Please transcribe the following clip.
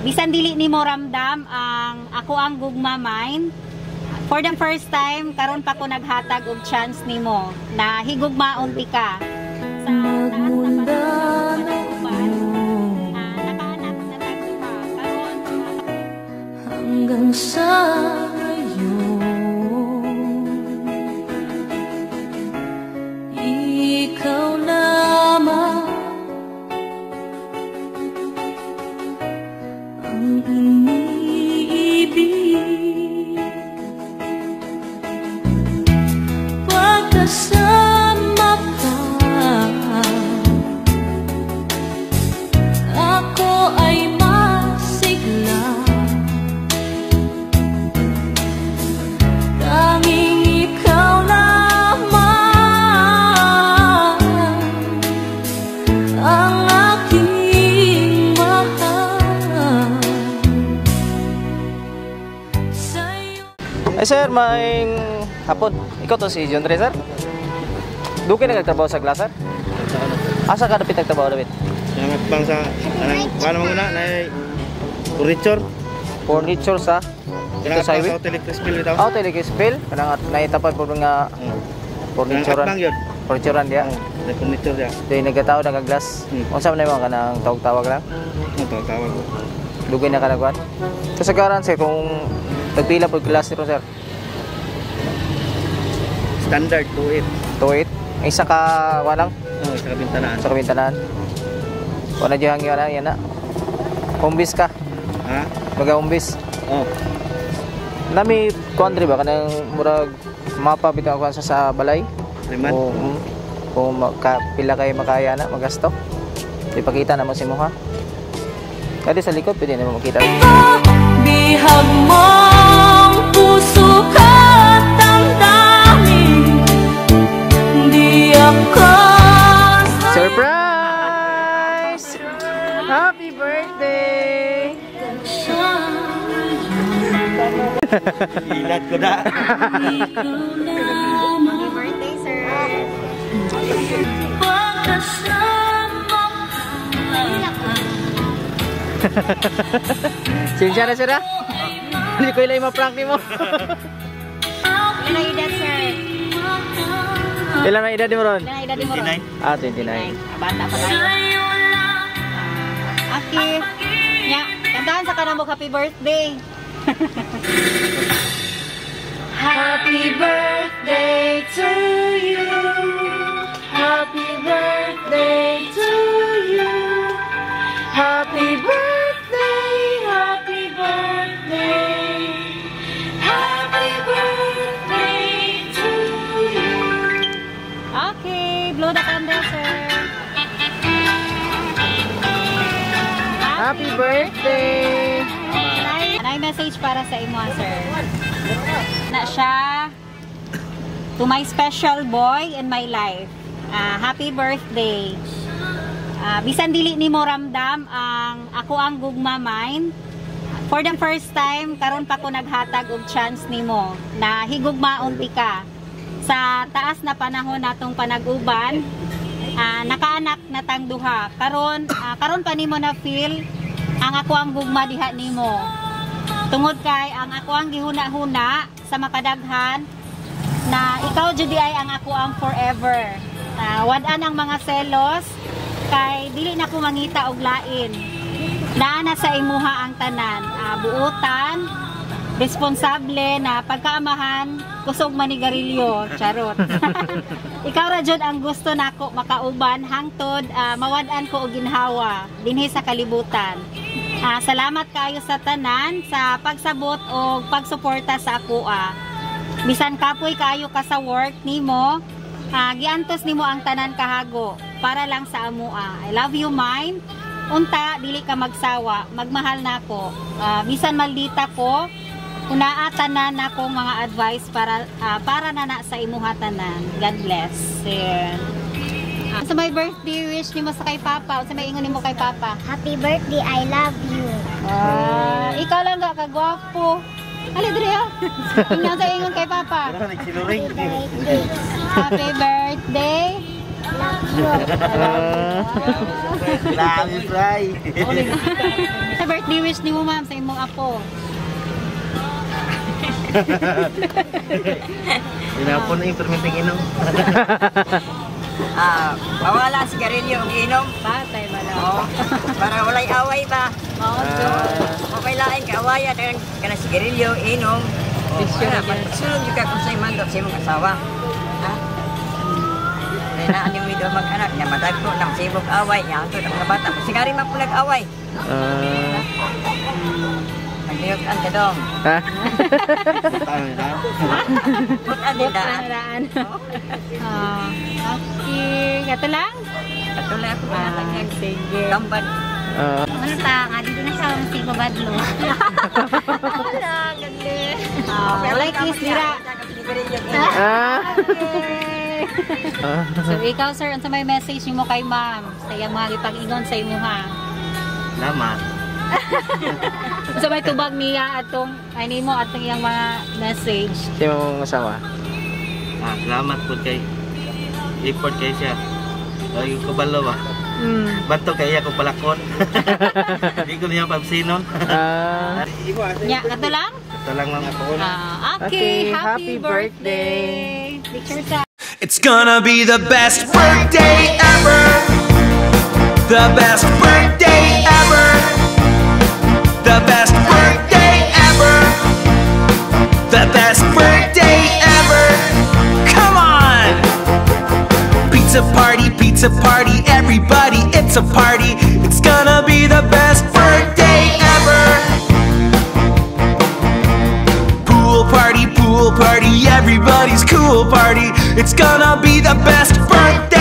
Bisan dili nimo ramdam ang ako ang gugma, mine. For the first time, karon pa ko naghatag og chance nimo na higugmaon ti ka. Sa taas na panahon uban, nakaanak na tag duha. Karon hanggang sa ngayon, ikaw lamang ang iniibig. Pagkasama ka, ako ay masigla. Tanging ikaw lamang ang aking mahal. Sa'yo. Ay sir, may hapon. Ikaw to si John Ray, sir? Dugay na nagtrabaho sa glass, sir? Asa ka dapit nagtrabaho dapit? Yang bang sa anang kuan man na furniture. Furniture sa Kanang dito sa highway? sa Hotel Crispil bitaw. Ah, Hotel Crispil kanang at naitapad po nga furniturean. Kanang yun. Furniturean diya. Oh, na furniture diya. Doy nagkatao nagaglass. Unsa man nimo kanang tawag-tawag lang? Ang tawag-tawag. Dugay na ka nagkuan. Kasagaran sir kung tagpila po glass nito, sir? Standard 2.8. 2.8. Ang isa ka walang Oh, isa ka bintanaan. sa kabintanan. Wala diyan hangyo na yan na. Umbis ka. Ha? Maga-umbis. Oh. Nami kuan diri ba kanang murag mapa bitaw kuan sa balay? Riman. Kung pila kayo makaya na magasto. Ipakita na mo si Muha. Kaya sa likod pwede na mo makita. Bihag mong puso ka't damdamin, di ako Surprise! Happy birthday! Ilat ko na. Ikaw lamang. Happy birthday, sir. Pagkasama ka. Sinsya na sir ah. Hindi ko ilay ma-prank nimo. Ilan na edad, sir? Ilan na edad mo ron? Ilan na edad mo ron? 29. Ah, 29. Bata pa tayo. Sa'yo lang. Okay. Nya, kantahan sa kanamo happy birthday. Happy birthday to you. Happy birthday to you. Happy birthday, happy birthday. Happy birthday to you. Okay, blow the candle, sir. Happy birthday! Anay message para sa imo, sir. Na siya to my special boy in my life. Happy birthday. Bisan dili nimo ramdam ang ako ang gugma, mine. For the first time, karon pa ko naghatag og chance nimo na higugmaon ti ka. Sa taas na panahon natong panag-uban, nakaanak na tang duha. Karon pa nimo na feel ang ako ang gugma diha nimo. Tungod kay ang ako ang gihuna-huna sa makadaghan na ikaw jud ay ang ako ang forever. Wad-an ang mga selos kay dili na ko mangita og lain. Naa na sa imuha ang tanan, buutan, responsable na pagkaamahan, kusog manigarilyo, charot. Ikaw ra jud ang gusto nako makauban hangtod mawad-an ko og ginhawa dinhi sa kalibutan. Salamat kayo sa tanan sa pagsabot o pagsuporta sa akoa. Bisan kapoy kayo ka sa work nimo, giantos nimo ang tanan kahago para lang sa amoa. I love you, mine. Unta dili ka magsawa, magmahal nako. Bisan maldita ko, unaa tanan nakong mga advice para na sa imuha tanan. God bless. Sir. Sa may birthday wish nimo sa kay Papa, sa may ingon nimo kay Papa? Happy birthday, I love you. Ikaw lang ga kagwapo. Ali diri ah. Tingnan sa ingon kay Papa. Nagsiluring. Happy birthday. Happy birthday. Love you. Grabe, fry. Sa birthday wish nimo, ma'am, sa imong apo. Hinapon na yung permitting inom. Ah, bawala ang sigarilyo ang inom. Patay ba na? Oo. Para walay away ba. Oo, so, Okay lain kaawayan ang kanang sigarilyo, inom. Bisyo Wala, na yun. pagsulong jud ka kung sa'y mandok sa imong asawa. Ha? Kaya na ani mo mag-anak niya madagko nang sibog away niya ato ang mga bata. Sigari man po nag-away. Nagliyot ang kadong. Ha? Tama na. Putan din daan. Paraan. Ah, okay. Kato lang? Katulad ako Ah, mga sige. Kamban. Ano ta nga dito na siya ang sigo badlo. Wala, ganda. Ah, walay kiss dira. Okay. So ikaw, sir, unsa may message nimo kay ma'am sa iyang mga gipag-ingon sa imuha? Salamat. Unsa may tubag niya atong ay nimo atong iyang mga message? Sa imong asawa. Ah, salamat po kay effort kay siya. Ay, kabalo ba? Banto kay iya ko palakon. Di ko niya pabsinon. Nya, kato lang? Ito lang, ma'am. Ah, okay, Okay, happy happy birthday. Picture sa It's gonna be the best birthday ever. The best birthday ever. The best birthday ever. The best birthday ever. Come on! Pizza party, everybody, it's a party. It's gonna be the best birthday ever. Pool party, everybody's cool party. It's gonna be the best birthday.